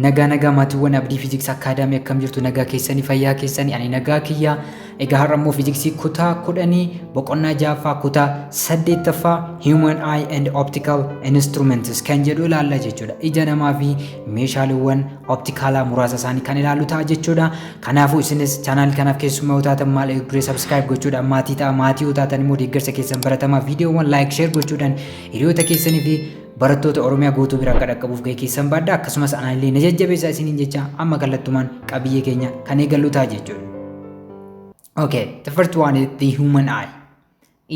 Nagaa nagaa maatiiwwan Abdii Fiiziksii Akaadaamii, akkam jirtu? Nagaa keessanii? Fayyaa keessanii? Ani nagaa kiyyaa. Egaa har'a immoo fiiziksii kutaa 10 boqonnaa ja'affaa kutaa saddeettaffaa Human Eye and Optical Instruments kan jedhu ilaalla jechuudha. Ija namaa fi meeshaaleewwan optikaalaa muraasa isaanii kan ilaallu ta'a jechuudha. Kanaafuu isinis chaanaalii kanaaf keessummaa yoo taatan maal eegduree subscribe gochuudhaan maatii ta'a. Maatii yoo taatan immoo deeggarsa keessan baratamaa viidiyoowwan like, share gochuudhaan hiriyoota keessanii fi barattoota Oromiyaa guutuu bira akka dhaqqabuuf gahee keessan baadha. Akkasumas anaallee na jajjabeessaa isiniin jecha amma kallattumaan qabiyyee keenya kan eegallu ta'a jechuudha. Okay, the first one is the human eye.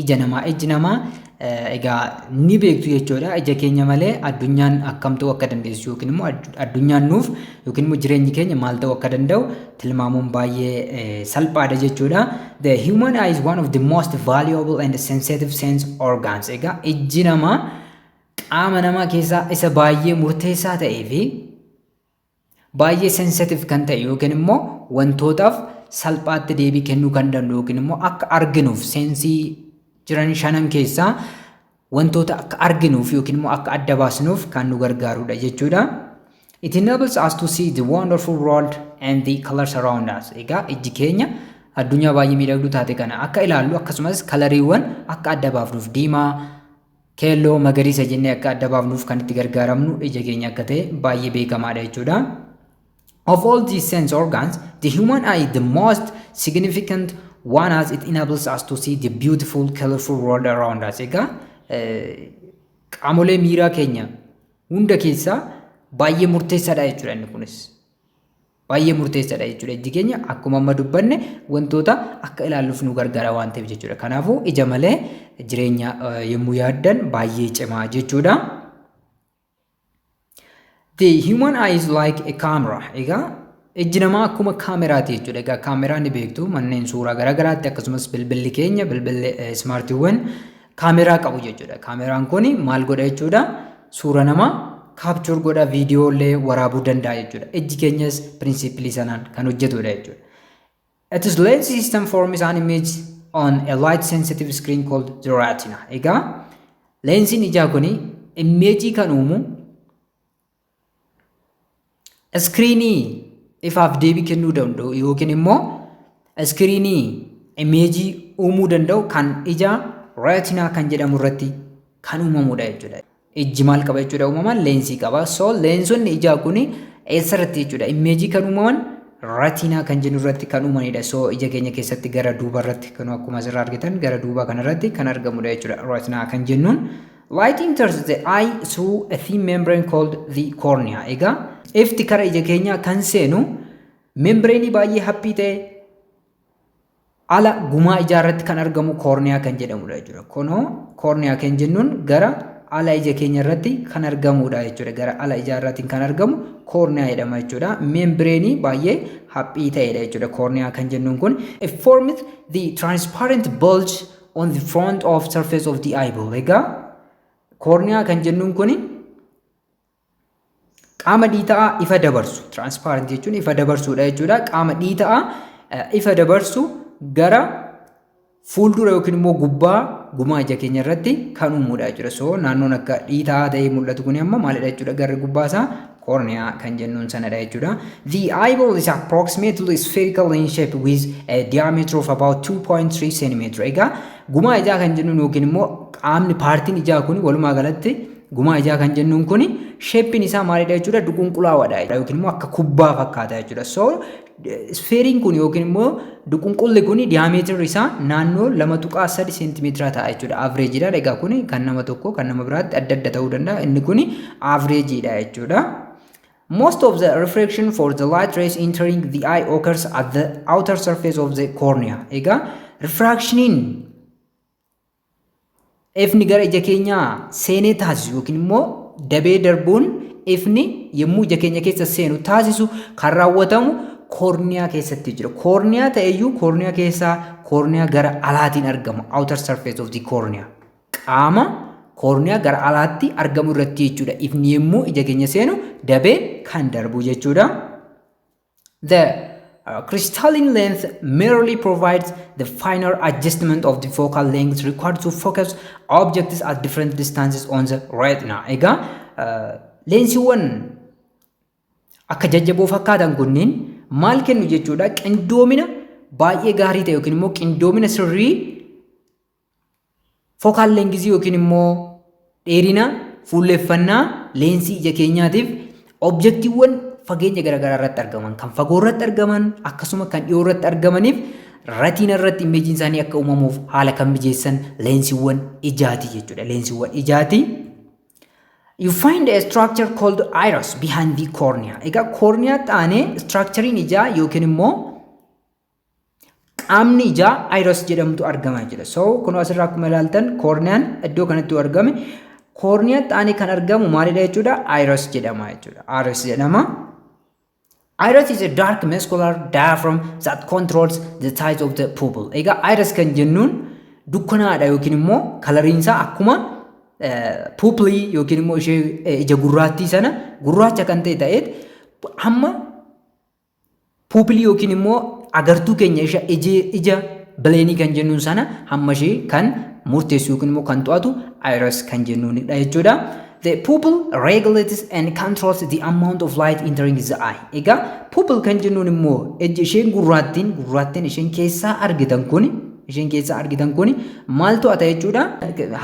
Ija namaa. Iji namaa egaa ni beektu jechuudha. Ija keenya malee addunyaan akkam ta'uu akka dandeessu yookiin immoo addunyaan nuuf yookiin immoo jireenyi keenya maal ta'uu akka danda'u tilmaamuun baay'ee salphaadha jechuudha. The human eye is one of the most valuable and sensitive sense organs. Egaa ijji namaa qaama namaa keessaa isa baay'ee murteessaa ta'ee fi baay'ee sensitive kan ta'e yookiin immoo wantootaaf salphaatti deebii kennuu kan danda'u yookiin immoo akka arginuuf seensii jiran shanan keessaa wantoota akka arginuuf yookiin immoo akka adda baasnuuf kan nu gargaarudha jechuudha. It enables us to see the wonderful world and the colors around us. Egaa ijji keenya addunyaa baay'ee miidhagduu taate kana akka ilaallu, akkasumas kalariiwwan akka adda baafnuuf, diimaa, keelloo, magariisa jennee akka adda baafnuuf kan itti gargaaramnu ija keenya akka ta'e baay'ee beekamaadha jechuudha. Of all these sense organs, the human eye is the most significant one as it enables us to see the beautiful, colorful world around us. Egaa qaamolee miiraa keenya hunda keessaa baay'ee murteessaadha jechuudha inni kunis. Baay'ee murteessaadha jechuudha. Ijji keenya akkuma amma dubbanne wantoota akka ilaalluuf nu gargaara waan ta'eef jechuudha. Kanaafuu ija malee jireenya yommuu yaaddan baay'ee cimaa jechuudha. The human eye is like a camera. Egaa ijji namaa akkuma kaameraati jechuudha. Egaa kaameraa ni beektu, manneen suuraa garaagaraatti, akkasumas bilbilli keenya, bilbilli ismaartiiwwan kaameraa qabu jechuudha. Kaameraan kun maal godha jechuudha? Suura namaa capture godha, viidiyoo illee waraabuu danda'a jechuudha. Ijji keenyas pirinsipilii sanaan kan hojjetudha jechuudha. Its lens system forms an image on a light sensitive screen called the retina. Egaa leensiin ijaa kun imeejii kan uumu iskiriinii ifaaf deebii kennuu danda'u yookiin immoo iskiriinii imeejii uumuu danda'u kan ija reetinaa kan jedhamu irratti kan uumamudha jechuudha. Ijji maal qaba jechuudha? Uumamaan leensii qaba. So leensonni ijaa kun eessarratti jechuudha? Imeejii kan uumaman reetinaa kan jennu irratti kan uumanidha. So ija keenya keessatti gara duuba irratti kan akkuma asirraa argitan gara duubaa kanarratti kan argamudha jechuudha. Reetinaa kan jennuun. Light enters the eye through a thin membrane called the cornea. Egaa ifti kara ija keenyaa kan seenu membreenii baay'ee haphii ta'e ala gumaa ijaa irratti kan argamu koorniyaa kan jedhamudha jechuudha. Kunoo koorniyaa kan jennuun gara ala ija keenya irratti kan argamudha jechuudha. Gara ala ijaa irraatiin kan argamu koorniyaa jedhama jechuudha. Membreenii baay'ee haphii ta'edha jechuudha koorniyaa kan jennuun kun. It forms the transparent bulge on the front of surface of the eyeball. Egaa koorniyaa kan jennuun kun qaama dhiita'aa ifa dabarsu. Transparent jechuun ifa dabarsuudha jechuudha. Qaama dhiita'aa ifa dabarsu gara fuuldura yookiin immoo gubbaa gumaa ija keenya irratti kan uumudha jechuudha. So naannoon akka dhiitaa ta'ee mul'atu kun amma maalidha jechuudha? Garri gubbaa isaa cornea kan jennuun sanadha jechuudha. The eyeball is approximately spherical in shape with a diameter of about 2.3 cm. Egaa gumaa ijaa kan jennuun yookiin immoo qaamni paartiin ijaa kun, walumaa galatti gumaa ijaa kan jennuun kun, sheeppiin isaa maalidha jechuudha? Duqunqulaawadha yookiin immoo akka kubbaa fakkaata jechuudha. So isfeeriin kun yookiin immoo duqunqulli kun diyaameetirri isaa naannoo 2.3 seentimeetira ta'a jechuudha. Avreejiidha. Egaa kun kan nama tokko kan nama biraatti adda adda ta'uu danda'a. Inni kun avreejiidha jechuudha. Most of the refraction for the light rays entering the eye occurs at the outer surface of the cornea. Egaa refractioniin ifni gara ija keenyaa seenee taasisu yookiin immoo dabee darbuun ifni yommuu ija keenya keessa seenu taasisu kan raawwatamu koorniyaa keessatti jira. Koorniyaa ta'eyyuu koorniyaa keessaa koorniyaa gara alaatiin argamu, outer surface of the cornea. Qaama koorniyaa gara alaatti argamu irratti jechuudha. Ifni yommuu ija keenya seenu dabee kan darbu jechuudha. The crystalline lens merely provides the finer adjustment of the focal length required to focus objects at different distances on the retina. Egaa leensiiwwan Akka jajjaboo fakkaatan kunniin maal kennu jechuudha? Qindoomina baay'ee gaarii ta'e yookiin immoo qindoomina sirrii focal lengthii yookiin immoo dheerina fuulleeffannaa leensii ija keenyaatiif objectiiwwan fageenya garaagaraa irratti argaman, kan fagoo irratti argaman, akkasuma kan dhiyoo irratti argamaniif retina irratti imageiin isaanii akka uumamuuf haala kan mijeessan leensiiwwan ijaati jechuudha. Leensiiwwan ijaati. You find a structure called iris behind the cornea. Egaa cornea taanee structurein ijaa yookiin immoo qaamni ijaa iris jedhamtu argama jechuudha. So kun asirraa akkuma ilaaltan corneaan iddoo kanatti argame. Cornea taanee kan argamu maalidha jechuudha? Iris jedhama jechuudha. Iris jedhama. Iris is a dark muscular diaphragm that controls the size of the pupil. Egaa iris kan jennuun dukkanaadha yookiin immoo coloriin isaa akkuma pupilii yookiin immoo ishee ija gurraattii sana gurraacha kan ta'e ta'eet hamma pupilii yookiin immoo agartuu keenya isha ija bileenii kan jennuun sana hamma ishee kan murteessu yookiin immoo kan to'atu iris kan jennuunidha jechuudha. The pupil regulates and controls the amount of light entering the eye. Egaa pupil kan jennuun immoo ijji isheen gurraattiin isheen keessaa argitan kuni maal to'ata jechuudha?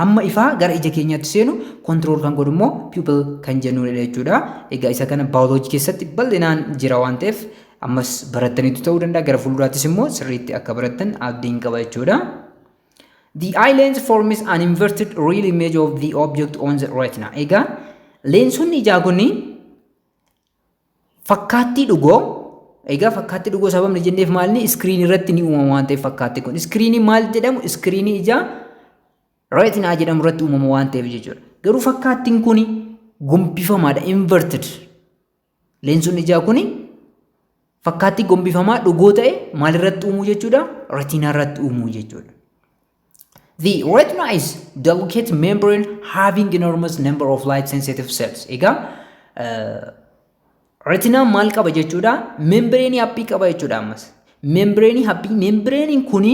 Hamma ifaa gara ija keenyaatti seenu control kan godhu immoo pupil kan jennuunidha jechuudha. Egaa isa kana baayoloojii keessatti bal'inaan jira waan ta'eef ammas barattaniitu ta'uu danda'a, gara fuulduraattis immoo sirriitti akka barattan abdiin qaba jechuudha. The eye lens forms an inverted real image of the object on the retina. Egaa leensonni ijaa kuni fakkaattii dhugoo, egaa fakkaattii dhugoo sababni jenneef maalni screen irratti ni uumama waan ta'eef, fakkaattii kun screenii maal jedhamu, screenii ijaa retina jedhamu irratti uumama waan ta'eef jechuudha. Garuu fakkaattiin kuni gombifamaadha, inverted. Leensonni ijaa kuni fakkaattii gombifamaa dhugoo ta'e maalirratti uumuu jechuudha? Retina irratti uumuu jechuudha. The retina is delicate membrane having enormous number of light sensitive cells. Egaa retinaan maal qaba jechuudha? Membraneii haphii qaba jechuudha ammas. Membraneii haphii, membraneiin kuni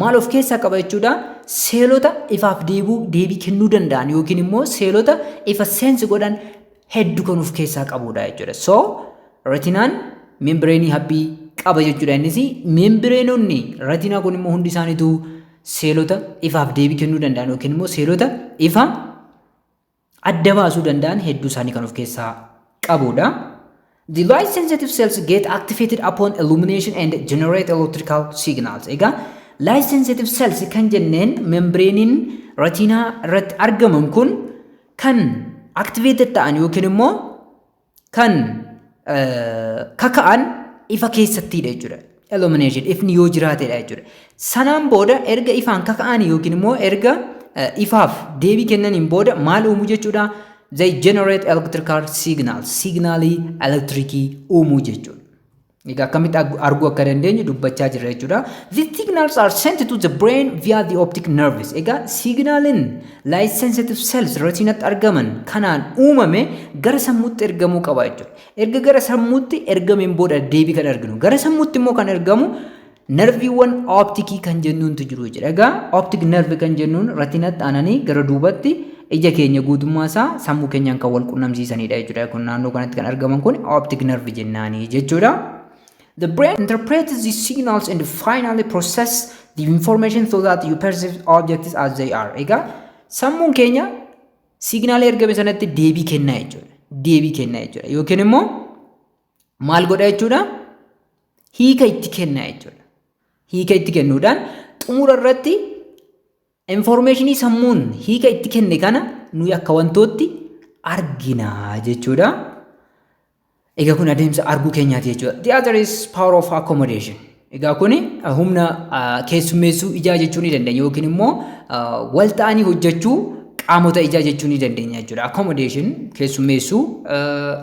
maal of keessaa qaba jechuudha? Seelota ifaaf deebii kennuu danda'an yookiin immoo seelota ifa sense godhan hedduu kan of keessaa qabudha jechuudha. So retinaan membraneii haphii qaba jechuudha. Innis membraneonni retinaa kun immoo hundi isaaniitu seelota ifaaf deebii kennuu danda'an yookiin immoo seelota ifa adda baasuu danda'an hedduu isaanii kan of keessaa qabudha. The light sensitive cells get activated upon illumination and generate electrical signals. Egaa light sensitive cells kan jenneen membraneiin retinaa irratti argaman kun kan activated ta'an yookiin immoo kan kaka'an ifa keessattidha jechuudha. Illumination, ifni yoo jiraatedha jechuudha. Sanaan booda erga ifaan kaka'an yookiin immoo erga ifaaf deebii kennaniin booda maal uumuu jechuudha? They generate electrical signals. Signalii elektirikii uumuu jechuudha. Egaa akkamitti arguu akka dandeenyu dubbachaa jirra jechuudha. These signals are sent to the brain via the optic nerves. Egaa signaliin light sensitive cells retinatti argaman kanaan uumame gara sammuutti ergamuu qaba jechuudha. Erga gara sammuutti ergameen booda deebii kan arginu. Gara sammuutti immoo kan ergamu nerviiwwan opticii kan jennuuntu jiru jechuudha. Egaa optic nerve kan jennuun retinatti aananii gara duubatti ija keenya guutummaa isaa sammuu keenyaan kan wal qunnamsiisanidha jechuudha. Kun naannoo kanatti kan argaman kun optic nerve jennaanii jechuudha. The brain interprets these signals and finally process the information so that you perceive objects as they are. Egaa sammuun keenya signala ergame sanatti deebii kennaa jechuudha. Deebii kennaa jechuudha. Yookiin immoo maal godha jechuudha? Hiika itti kennaa jechuudha. Hiika itti kennuudhaan xumura irratti informationii sammuun hiika itti kenne kana nuyi akka wantootti argina jechuudha. Egaa kun adeemsa arguu keenyaati jechuudha. The other is power of accommodation. Egaa kuni humna keessummeessuu ijaa jechuu ni dandeenya yookiin immoo wal ta'anii hojjechuu qaamota ijaa jechuu ni dandeenya jechuudha. Accommodation, keessummeessuu,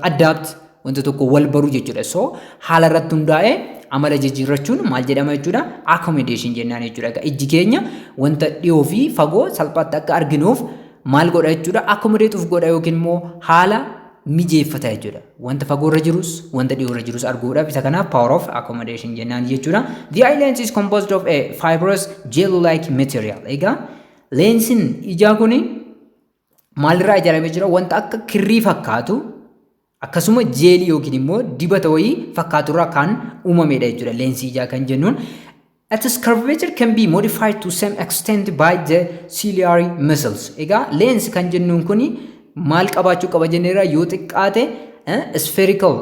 adapt, wanta tokko wal baruu jechuudha. So haala irratti hundaa'ee amala jijjiirrachuun maal jedhama jechuudha? Accommodation jennaan jechuudha. Egaa ijji keenya wanta dhiyoo fi fagoo salphaatti akka arginuuf maal godha jechuudha? Accommodate of godha yookiin immoo haala mijeeffata jechuudha. Wanta fagoo irra jirus, wanta dhiyoo irra jirus arguudhaaf isa kanaaf power of accommodation jennaan jechuudha. The eye lens is composed of a fibrous jelly-like material. Egaa leensiin ijaa kuni maalirraa ijaaramee jira? Wanta akka kirrii fakkaatu Akkasuma jeelii yookiin immoo dibata wayii fakkaaturraa kan uumamedha jechuudha leensii ijaa kan jennuun. Its curvature can be modified to some extent by the ciliary muscles. Egaa lens kan jennuun kuni maal qabaachuu qaba jenneerra? Yoo xiqqaate spherical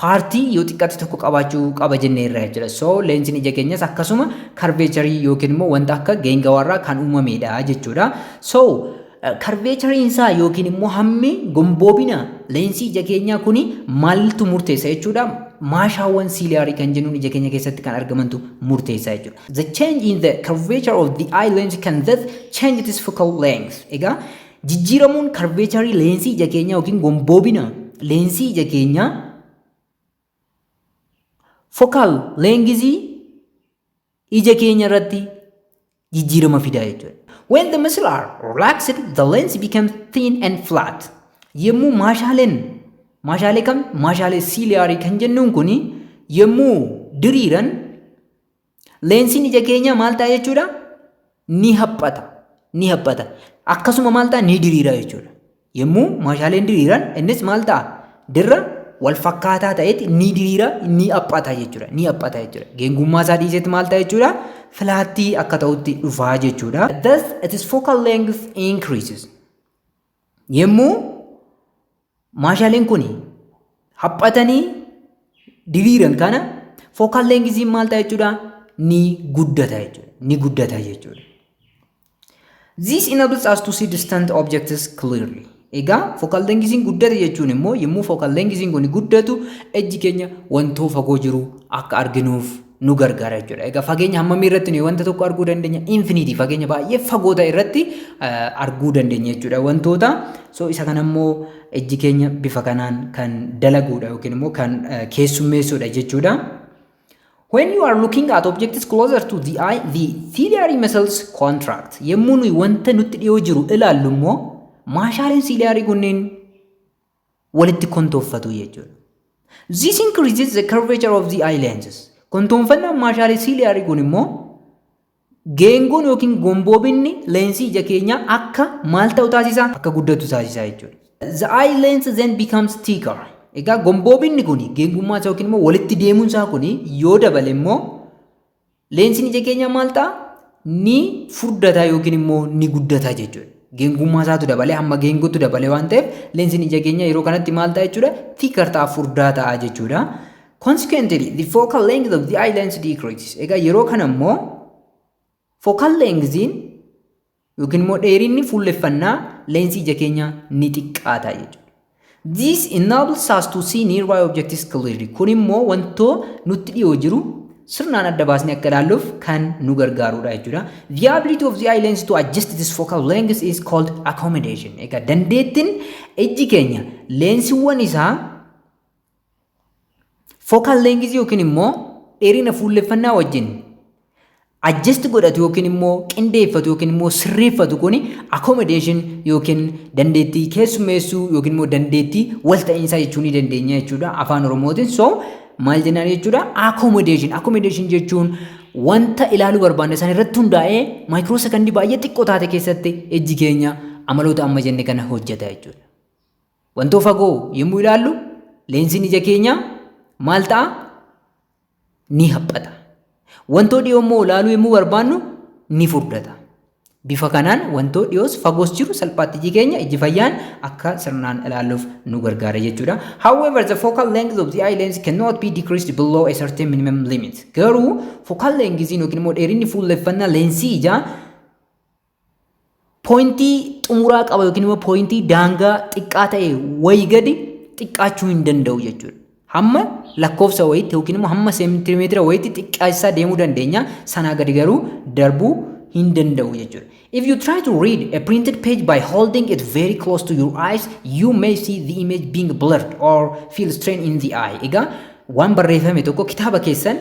partii yoo xiqqaate tokko qabaachuu qaba jenneerra jechuudha. So leensiin ija keenyas akkasuma curvaturii yookiin immoo wanta akka geengawaarraa kan uumamedha jechuudha. So curvaturiin isaa yookiin immoo hammi gomboobina leensii ija keenyaa kuni maaltu murteessa jechuudha? Maashaawwan ciliary kan jennuun ija keenya keessatti kan argamantu murteessa jechuudha. The change in the curvature of the eye lens can thus change its focal length. Egaa jijjiiramuun curvaturii leensii ija keenyaa yookiin gomboobina leensii ija keenyaa focal lengthii ija keenya irratti jijjiirama fidaa jechuudha. When the muscle are relaxed, the lens becomes thin and flat. Yommuu maashaaleen, maashaalee kam, maashaalee ciliary kan jennuun kuni yommuu diriiran, leensiin ija keenyaa maal ta'a jechuudha? Ni haphata. Ni haphata. Akkasuma maal ta'a? Ni diriira jechuudha. Yommuu maashaaleen diriiran innis maal ta'a? Dirra wal fakkaataa ta'etti ni diriira, ni haphata jechuudha. Ni haphata jechuudha. Geengummaa isaa dhiisetti maal ta'a jechuudha? Flatii akka ta'utti dhufaa jechuudha. Thus its focal length increases. Yommuu maashaaleen kun haphatanii diriiran kana focal lengthiin maal ta'a jechuudha? Ni guddata jechuudha. Ni guddata jechuudha. This enables us to see distant objects clearly. Egaa focal lengthiin guddate jechuun immoo yommuu focal lengthiin kun guddatu ijji keenya wantoo fagoo jiru akka arginuuf nu gargaara jechuudha. Egaa fageenya hammamii irratti nuyi wanta tokko arguu dandeenya? Infinity, fageenya baay'ee fagoo ta'e irratti arguu dandeenya jechuudha wantoota. So isa kana immoo ijji keenya bifa kanaan kan dalaguudha yookiin immoo kan keessummeessuudha jechuudha. When you are looking at objects closer to the eye, the ciliary muscles contract. Yommuu nuyi wanta nutti dhiyoo jiru ilaallu immoo maashaaleen ciliary kunneen walitti kontooffatu jechuudha. This increases the curvature of the eye lenses. Kontoonfannaan maashaalee ciliary kun immoo geengoon yookiin gomboobinni leensii ija keenyaa akka maal ta'u taasisa? Akka guddatu taasisa jechuudha. The eye lens then becomes thicker. Egaa gomboobinni kun geengummaa isaa yookiin immoo walitti deemuun isaa kun yoo dabale immoo leensiin ija keenyaa maal ta'a? Ni furdata yookiin immoo ni guddata jechuudha. Geengummaa isaatu dabalee, hamma geengootu dabale waan ta'eef leensiin ija keenyaa yeroo kanatti maal ta'a jechuudha? Thicker ta'a, furdaa ta'a jechuudha. Consequently, the focal length of the eye lens decreases. Egaa yeroo kana immoo focal lengthiin yookiin immoo dheerinni fuulleffannaa leensii ija keenyaa ni xiqqaata jechuudha. This enables us to see nearby objects clearly. Kun immoo wantoo nutti dhiyoo jiru sirnaan adda baasnee akka ilaalluuf kan nu gargaarudha jechuudha. The ability of the eye lens to adjust this focal length is called accommodation. Egaa dandeettiin ijji keenya leensiiwwan isaa focal length yookiin immoo dheerina fuulleffannaa wajjin adjust godhatu yookiin immoo qindeeffatu yookiin immoo sirreeffatu kuni accommodation yookiin dandeettii keessummeessuu yookiin immoo dandeettii walta'iinsaa jechuu ni dandeenya jechuudha afaan Oromootiin. So maal jennaan jechuudha? Accommodation. Accommodation jechuun wanta ilaaluu barbaanne san irratti hundaa'ee microsecondii baay'ee xiqqoo taate keessatti ijji keenya amaloota amma jenne kana hojjeta jechuudha. Wantoo fagoo yommuu ilaallu leensiin ija keenyaa maal ta'a? Ni haphata. Wantoo dhiyoo immoo ilaaluu yommuu barbaannu ni furdata. Bifa kanaan wantoo dhiyoos fagoos jiru salphaatti iji keenya, iji fayyaan, akka sirnaan ilaalluuf nu gargaara jechuudha. However, the focal length of the eye lens cannot be decreased below a certain minimum limit. Garuu focal length yookiin immoo dheerinni fuulleffannaa leensii ijaa pointii xumuraa qaba yookiin immoo pointii daangaa xiqqaa ta'e wayii gadi xiqqaachuu hin danda'u jechuudha. Hamma lakkoofsa wayiitti yookiin immoo hamma seentimeetira wayiitti xiqqaachisaa deemuu dandeenya. Sanaa gadi garuu darbuu hin danda'u jechuudha. If you try to read a printed page by holding it very close to your eyes, you may see the image being blurred or feel strain in the eye. Egaa waan barreeffame tokko kitaaba keessan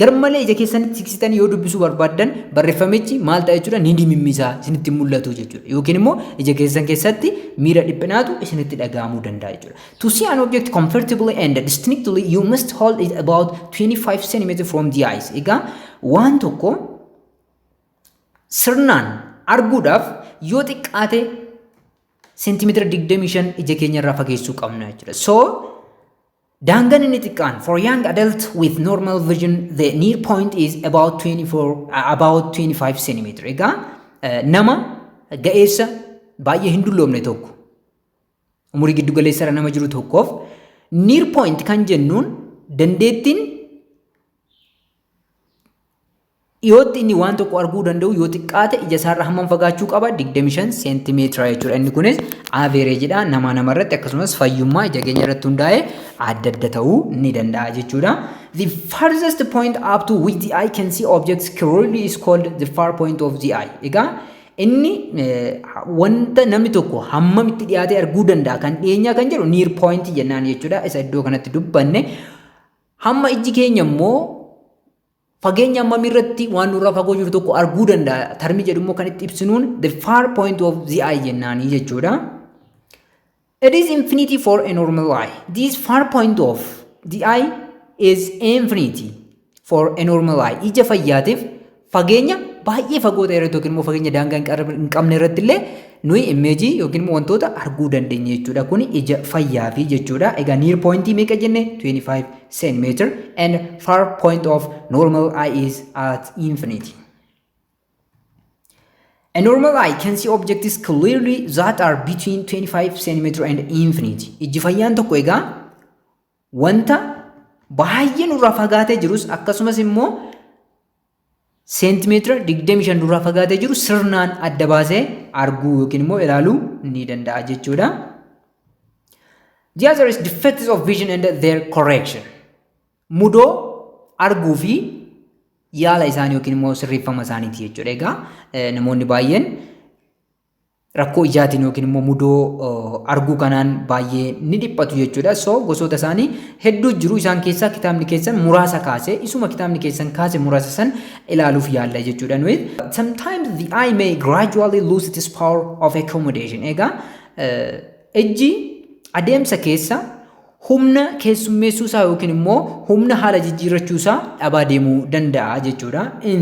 garmalee ija keessanitti siqsitanii yoo dubbisuu barbaaddan barreeffamichi maal ta'a jechuudha? Ni dimimmisaa, isinitti mul'atu jechuudha. Yookiin immoo ija keessan keessatti miira dhiphinaatu isinitti dhaga'amuu danda'a jechuudha. To see an object comfortably and distinctly, you must hold it about 25 cm from the eyes. Egaa waan tokko sirnaan arguudhaaf yoo xiqqaate seentimeetira 25 ija keenya irraa fageessuu qabna jechuudha. So daangaan inni xiqqaan, for young adult with normal vision, the near point is about 24, about 25 centimeter. Egaa nama ga'eessa baay'ee hin dulloomne tokko, umurii giddu galeessarra nama jiru tokkoof, near point kan jennuun dandeettiin dhiyootti inni waan tokko arguu danda'u yoo xiqqaate ija isaarra hammam fagaachuu qaba? 25 seentimeetira jechuudha. Inni kunis averagedha. Nama namarratti akkasumas fayyummaa ija keenya irratti hundaa'ee adda adda ta'uu ni danda'a jechuudha. The farthest point up to which the eye can see objects clearly is called the far point of the eye. Egaa inni wanta namni tokko hammam itti dhiyaatee arguu danda'a kan dhiyeenyaa kan jedhu near point jennaan jechuudha. Isa iddoo kanatti dubbanne. Hamma ijji keenya immoo fageenya hammamii irratti waan nurraa fagoo jiru tokko arguu danda'a term jedhu immoo kan itti ibsinuun the far point of the eye jennaanii jechuudha. It is infinity for a normal eye. This far point of the eye is infinity for a normal eye. Ija fayyaatiif fageenya baay'ee fagoo ta'e irratti yookiin immoo fageenya daangaa hin qabne irratti illee nuyi image yookiin immoo wantoota arguu dandeenya jechuudha. Kuni ija fayyaafi jechuudha. Egaa near point meeqa jenne? 25 centimeter, and far point of normal eye is at infinity. A normal eye can see objects clearly that are between 25 centimeter and infinity. Ijji fayyaan tokko egaa wanta baay'ee nurraa fagaatee jirus akkasumas immoo seentimeetira 25 nurraa fagaatee jiru sirnaan adda baasee arguu yookiin immoo ilaaluu ni danda'a jechuudha. The other is defects of vision and their correction. Mudoo arguu fi yaala isaanii yookiin immoo sirreeffama isaaniiti jechuudha. Egaa namoonni baay'een rakkoo ijaatiin yookiin immoo mudoo arguu kanaan baay'ee ni dhiphatu jechuudha. So gosoota isaanii hedduu jiru. Isaan keessaa kitaabni keessan muraasa kaase, isuma kitaabni keessan kaase muraasa san ilaaluuf yaalla jechuudha. Nuyi sometimes the eye may gradually lose its power of accommodation. Egaa ijji adeemsa keessa humna keessummeessuu isaa yookiin immoo humna haala jijjiirrachuu isaa dhabaa deemuu danda'a jechuudha. In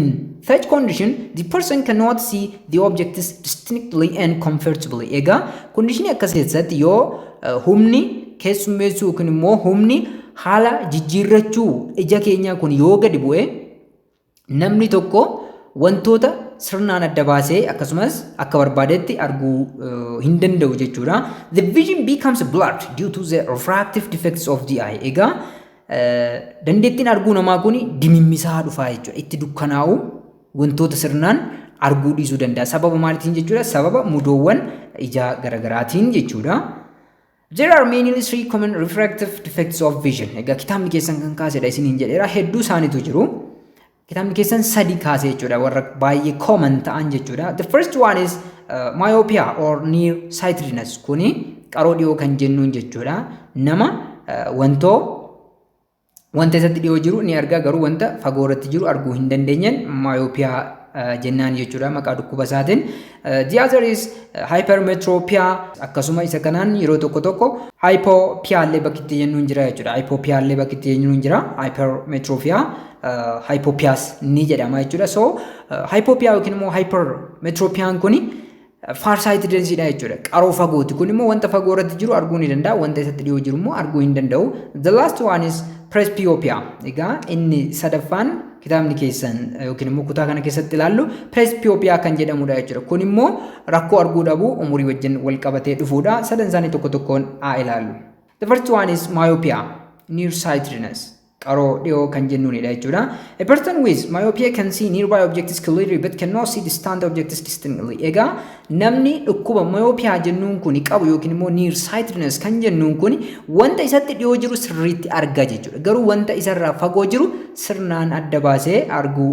such condition, the person cannot see the objects distinctly and comfortably. Egaa conditionii akkas keessatti yoo humni keessummeessuu yookiin immoo humni haala jijjiirrachuu ija keenyaa kun yoo gadi bu'e, namni tokko wantoota sirnaan adda baasee akkasumas akka barbaadetti arguu hin danda'u jechuudha. The vision becomes blurred due to the refractive defects of the eye. Egaa dandeettiin arguu namaa kun dimimmisaa dhufaa jechuudha. Itti dukkanaa'u, wantoota sirnaan arguu dhiisuu danda'a. Sababa maaliitiin jechuudha? Sababa mudoowwan ijaa garaagaraatiin jechuudha. There are mainly three common refractive defects of vision. Egaa kitaabni keessan kan kaasedha isiniin jedheera. Hedduu isaaniitu jiru. Kitaabni keessan sadi kaase jechuudha, warra baay'ee common ta'an jechuudha. The first one is myopia or near sightedness. Kuni qaroo dhiyoo kan jennuun jechuudha. Nama wantoo wanta isatti dhiyoo jiru ni argaa, garuu wanta fagoo irratti jiru arguu hin dandeenyeen myopia jennaan jechuudha maqaa dhukkuba isaatiin. The other is hypermetropia. Akkasuma isa kanaan yeroo tokko tokko hypopia illee bakki itti jennuun jira jechuudha. Hypopia illee bakki itti jennuun jira. Hypermetropia, hypopias ni jedhama jechuudha. So hypopia yookiin immoo hypermetropiaan kuni farsightedness jechuudha. Qaroo fagooti. Kun immoo wanta fagoo irratti jiru arguu ni danda'a. Wanta isatti dhiyoo jiru immoo arguu hin danda'u. The last one is presbyopia. Egaa inni sadaffaan kitaabni keessan yookiin immoo kutaa kana keessatti ilaallu presbyopia kan jedhamudha jechuudha. Kun immoo rakkoo arguu dhabuu umurii wajjin wal qabatee dhufuudha. Sadan isaanii tokko tokkoon haa ilaallu. The first one is myopia, nearsightedness. Qaroo dhiyoo kan jennuunidha jechuudha. A person with myopia can see nearby objects clearly but cannot see distant objects distinctly. Egaa namni dhukkuba myopia jennuun kun qabu yookiin immoo nearsightedness kan jennuun kun wanta isatti dhiyoo jiru sirriitti arga jechuudha. Garuu wanta isarraa fagoo jiru sirnaan adda baasee arguu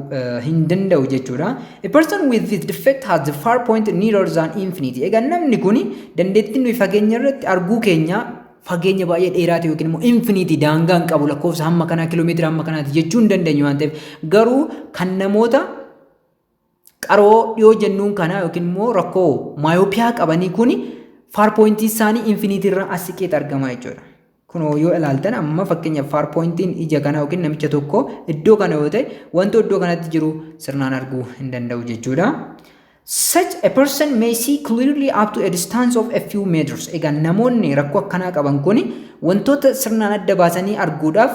hin danda'u jechuudha. A person with this defect has the far point nearer than infinity. Egaa namni kun dandeettiin nuyi fageenya irratti arguu keenya fageenya baay'ee dheeraa ta'e yookiin immoo infinity, daangaa hin qabu, lakkoofsa hamma kanaa, kiiloomeetira hamma kanaati jechuu hin dandeenyu waan ta'eef, garuu kan namoota qaroo dhiyoo jennuun kana yookiin immoo rakkoo myopia qabanii kuni far pointii isaanii infinity irraa as siqeet argama jechuudha. Kunoo yoo ilaaltan amma fakkeenyaaf far pointiin ija kana yookiin namicha tokko iddoo kana yoo ta'e, wanti iddoo kanatti jiru sirnaan arguu hin danda'u jechuudha. Such a person may see clearly up to a distance of a few meters. Egaa namoonni rakkoo akkanaa qaban kuni wantoota sirnaan adda baasanii arguudhaaf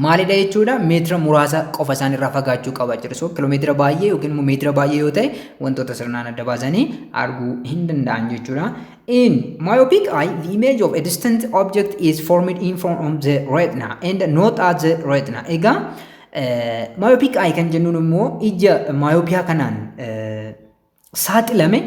maalidha jechuudha? Meetira muraasa qofa isaan irraa fagaachuu qaba jechuudha. So kiiloomeetira baay'ee yookiin immoo meetira baay'ee yoo ta'e, wantoota sirnaan adda baasanii arguu hin danda'an jechuudha. In myopic eye, the image of a distant object is formed in front of the retina and not at the retina. Egaa myopic eye kan jennuun immoo ija myopia kanaan saaxilame,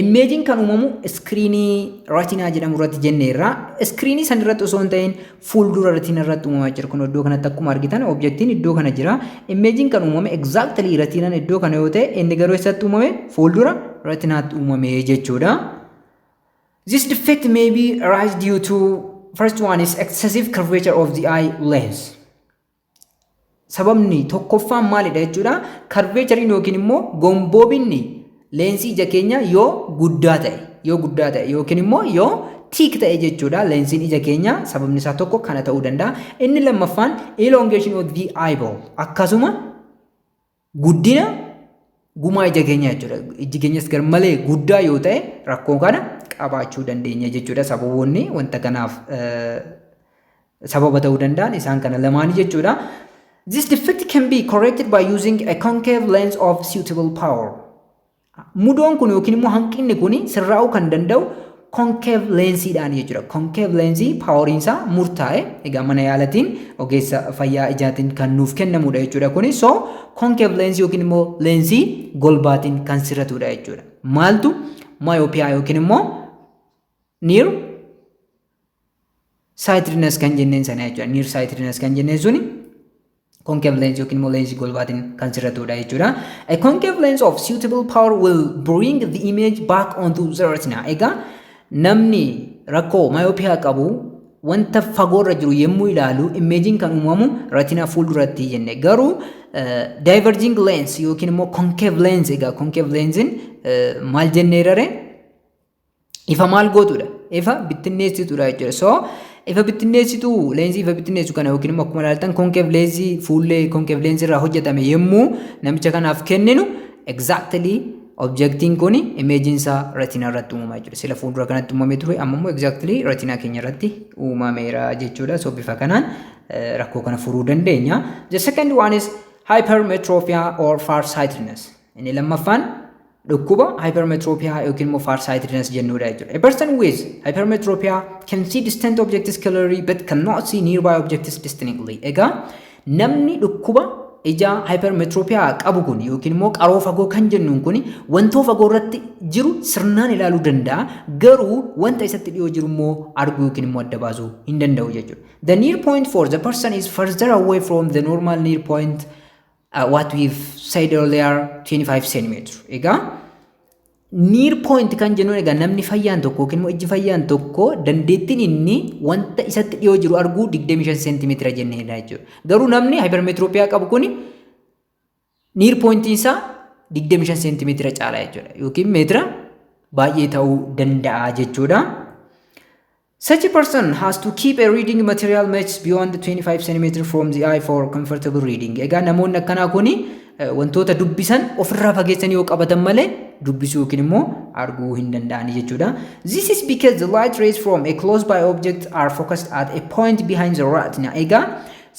imageiin kan uumamu screenii retinaa jedhamu irratti jenneerra. Screenii san irratti osoo hin ta'in fuuldura retinaa irratti uumamaa jira. Kun iddoo kanatti akkuma argitan objectiin iddoo kana jira. Imageiin kan uumame exactly retinaan iddoo kana yoo ta'e, inni garuu eessatti uumame? Fuuldura retinaatti uumame jechuudha. This defect may be arise due to, first one is excessive curvature of the eye lens. Sababni tokkoffaan maalidha jechuudha? Curvatureiin yookiin immoo gomboobinni leensii ija keenya yoo guddaa ta'e yookiin immoo yoo thick ta'e jechuudha leensiin ija keenya, sababni isaa tokko kana ta'uu danda'a. Inni lammaffaan elongation of the eyeball, akkasuma guddina gumaa ija keenyaa jechuudha. Ijji keenyas garmalee guddaa yoo ta'e rakkoo kana qabaachuu dandeenya jechuudha. Sababoonni wanta kanaaf sababa ta'uu danda'an isaan kana lamaanii jechuudha. This defect can be corrected by using a concave lens of suitable power. Mudoon kun yookiin immoo hanqinni kun sirraa'uu kan danda'u concave lensiidhaan jechuudha. Concave lensii poweriin isaa murtaa'e, egaa mana yaalatiin ogeessa fayyaa ijaatiin kan nuuf kennamudha jechuudha kuni. So concave lensii yookiin immoo leensii golbaatiin kan sirratudha jechuudha. Maaltu? Myopia yookiin immoo near sightedness kan jenneen sana jechuudha. Near sightedness kan jenneen suni concave lens yookiin immoo leensii golbaatiin kan sirratudha jechuudha. A concave lens of suitable power will bring the image back onto the retina. Egaa namni rakkoo myopia qabu wanta fagoorra jiru yommuu ilaalu imageiin kan uumamu retina fuulduratti jenne. Garuu diverging lens yookiin immoo concave lens, egaa concave lensiin maal jennee rare? Ifa maal gootudha? Ifa bittinneessituudha jechuudha. So ifa bittinneessituu, leensii ifa bittinneessu kana yookiin immoo akkuma ilaaltan concave lensii, fuullee concave lensii irraa hojjetame yommuu namicha kanaaf kenninu, exactly objectiin kun imageiin isaa retina irratti uumama jechuudha. Sila fuuldura kanatti uumamee ture, amma immoo exactly retina keenya irratti uumameera jechuudha. So bifa kanaan rakkoo kana furuu dandeenya. The second one is hypermetropia or farsightedness. Inni lammaffaan dhukkuba hypermetropia yookiin immoo farsightedness jennuudha jechuudha. A person with hypermetropia can see distant objects clearly but cannot see nearby objects distinctly. Egaa namni dhukkuba ija hypermetropia qabu kun yookiin immoo qaroo fagoo kan jennuun kun wantoo fagoo irratti jiru sirnaan ilaaluu danda'a, garuu wanta isatti dhiyoo jiru immoo arguu yookiin immoo adda baasuu hin danda'u jechuudha. The near point for the person is further away from the normal near point, what we've said earlier, 25 centimeter. Egaa near point kan jennuun, egaa namni fayyaan tokko yookiin immoo ijji fayyaan tokko dandeettiin inni wanta isatti dhiyoo jiru arguu 25 seentimeetira jenneedha jechuudha. Garuu namni hypermetropia qabu kun near pointiin isaa 25 seentimeetira caala jechuudha yookiin meetira baay'ee ta'uu danda'a jechuudha. Such a person has to keep a reading material much beyond 25 cm from the eye for comfortable reading. Egaa namoonni akkanaa kuni wantoota dubbisan ofirraa fageessanii yoo qabatan malee dubbisuu yookiin immoo arguu hin danda'ani jechuudha. This is because the light rays from a close by object are focused at a point behind the retina. Egaa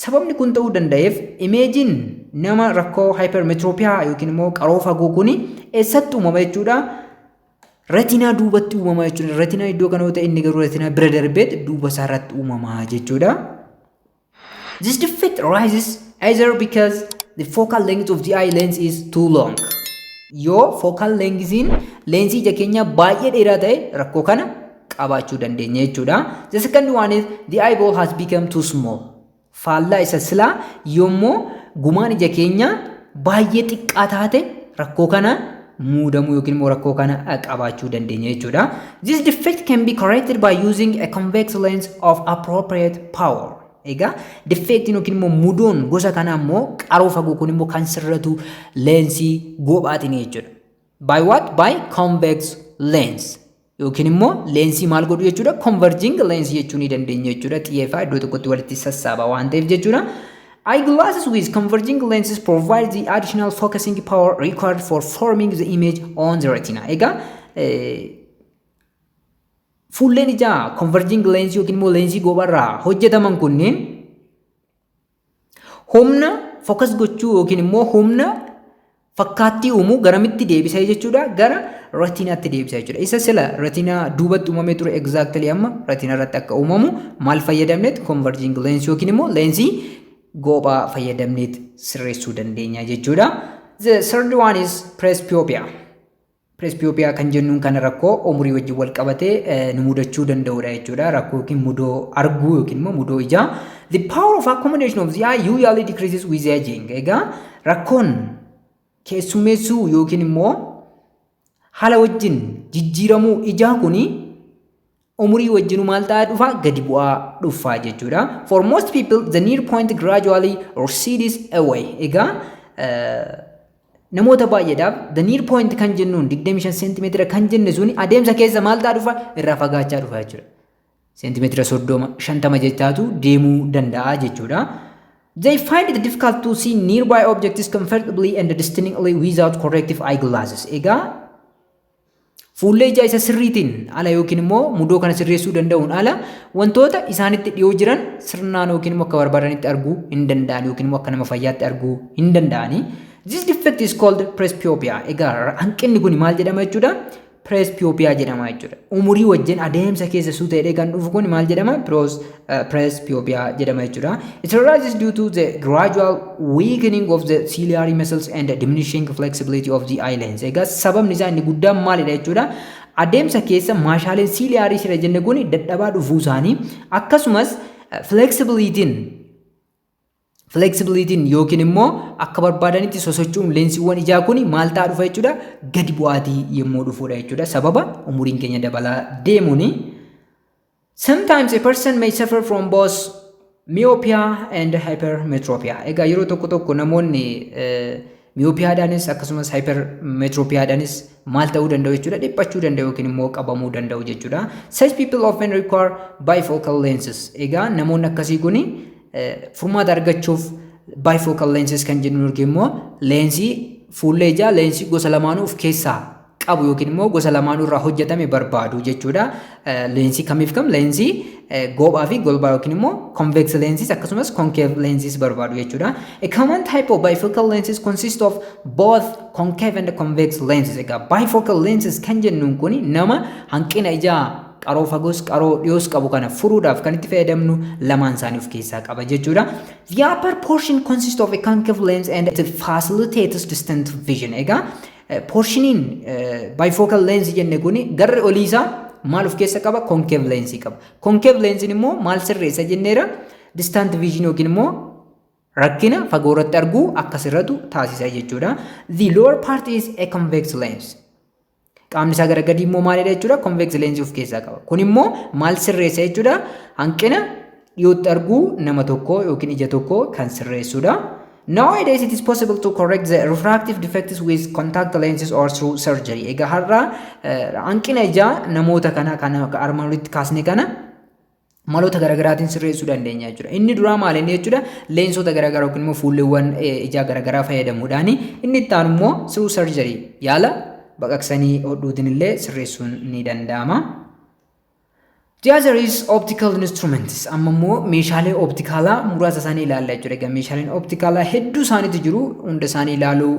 sababni kun ta'uu danda'eef imageiin nama rakkoo hypermetropia yookiin immoo qaroo fagoo kuni eessatti uumama jechuudha? Retinaa duubatti uumama jechuudha. Retinaa iddoo kana yoo ta'e, inni garuu retinaa bira darbeet duuba isaarratti uumama jechuudha. This defect arises either because the focal length of the eye lens is too long. Yoo focal lengthiin leensii ija keenyaa baay'ee dheeraa ta'e rakkoo kana qabaachuu dandeenya jechuudha. The second one is the eyeball has become too small. Faallaa isa silaa, yommuu gumaan ija keenyaa baay'ee xiqqaa taate rakkoo kana muudamuu yookiin immoo rakkoo kana qabaachuu dandeenya jechuudha. This defect can be corrected by using a convex lens of appropriate power. Egaa defectiin yookiin immoo mudoon gosa kanaa immoo, qaroo fagoo kun immoo kan sirratu leensii gophaatiin jechuudha. By what? By convex lens. Yookiin immoo leensii maal godhu jechuudha? Converging lens jechuu ni dandeenya jechuudha. Xiyyeeffaa iddoo tokkotti walitti sassaaba waan ta'eef jechuudha. Eyeglasses with converging lenses provide the additional focusing power required for forming the image on the retina. Egaa fuulleen ijaa converging lens yookiin immoo leensii goobarraa hojjetaman kunneen humna focus gochuu yookiin immoo humna fakkaattii uumuu garamitti deebisa jechuudha? Gara retinaatti deebisa jechuudha. Isa sila retinaa duubatti uumamee ture exactly amma retina irratti akka uumamu maal fayyadamneet? Converging lens yookiin immoo leensii goophaa fayyadamneet sirreessuu dandeenya jechuudha. The third one is presbyopia. Presbyopia kan jennuun kana rakkoo umurii wajjin wal qabatee nu mudachuu danda'udha jechuudha. Rakkoo yookiin mudoo arguu yookiin immoo mudoo ijaa. The power of accommodation of the eye usually decreases with aging. Egaa rakkoon keessummeessuu yookiin immoo haala wajjin jijjiiramuu ijaa kuni umurii wajjin maal ta'aa dhufa? Gadi bu'aa dhufaa jechuudha. For most people, the near point gradually recedes away. Egaa namoota baay'eedhaaf the near point kan jennuun 25 seentimeetira kan jenne suni adeemsa keessa maal ta'aa dhufa? Irraa fagaachaa dhufa jechuudha. Seentimeetira 30, 50 jechaatu deemuu danda'a jechuudha. They find it difficult to see nearby objects comfortably and distinctly without corrective eyeglasses. Egaa fuullee ijaa isa sirriitiin ala yookiin immoo mudoo kana sirreessuu danda'uun ala wantoota isaanitti dhiyoo jiran sirnaan yookiin immoo akka barbaadanitti arguu hin danda'an yookiin immoo akka nama fayyaatti arguu hin danda'ani. This defect is called presbyopia. Egaa hanqinni kun maal jedhama jechuudha? Presbyopia jedhama jechuudha. Umurii wajjin adeemsa keessa suuta kan dhufu kun maal jedhama? Presbyopia jedhama jechuudha. It arises due to the gradual weakening of the ciliary muscles and the diminishing flexibility of the eye lens. Egaa sababni isaa inni guddaan maalidha jechuudha? Adeemsa keessa maashaaleen ciliary sira jenne kun dadhabaa dhufuu isaanii, akkasumas flexibilityn yookiin immoo akka barbaadanitti sosochuun leensiiwwan ijaa kun maal ta'aa dhufa jechuudha? Gadi bu'aatii yommuu dhufuudha jechuudha, sababa umuriin keenya dabalaa deemuuni. Sometimes a person may suffer from both myopia and hypermetropia. Egaa yeroo tokko tokko namoonni myopiaadhaanis akkasumas hypermetropiaadhaanis maal ta'uu danda'u jechuudha? Dhiphachuu danda'u yookiin immoo qabamuu danda'u jechuudha. Such people often require bifocal lenses. Egaa namoonni akkasii kuni furmaata argachuuf bifocal lenses kan jennu yookiin immoo leensii fuullee ijaa leensii gosa lamaanuu of keessaa qabu yookiin immoo gosa lamaanuu irraa hojjetame barbaadu jechuudha. Leensii kamiif kam? Leensii goophaa fi golbaa yookiin immoo convex lenses akkasumas concave lenses barbaadu jechuudha. A common type of bifocal lenses consist of both concave and convex lenses. Egaa bifocal lenses kan jennuun kun nama hanqina ijaa qaroo fagoos qaroo dhiyoos qabu kana furuudhaaf kan itti fayyadamnu lamaan isaanii of keessaa qaba jechuudha. The upper portion consists of a concave lens and it facilitates distant vision. Egaa portioniin bifocal lens jenne kun garri olii isaa maal of keessa qaba? Concave lens qaba. Concave lensiin immoo maal sirreessa jenneera? Distant vision yookiin immoo rakkina fagoo irratti arguu akka sirratu taasisa jechuudha. The lower part is a convex lens. Qaamni isaa gara gadii immoo maalidha jechuudha? Convex lens of keessaa qaba. Kun immoo maal sirreessa jechuudha? Hanqina dhiyootti arguu nama tokkoo yookiin ija tokkoo kan sirreessudha. Nowadays it is possible to correct the refractive defects with contact lenses or through surgery. Egaa har'a hanqina ijaa namoota kana kan armaan olitti kaasne kana maloota garaagaraatiin sirreessuu dandeenya jechuudha. Inni duraa maal inni jechuudha? Leensota garaagaraa yookiin immoo fuulleewwan ijaa garaagaraa fayyadamuudhaani. Inni itti aanu immoo through surgery, yaala baqaqsanii hodhuutiin illee sirreessuun ni danda'ama. The other is optical instruments. Amma immoo meeshaalee optikaalaa muraasa isaanii ilaalla jechuudha. Egaa meeshaaleen optikaalaa hedduu isaaniitu jiru. Hunda isaanii ilaaluu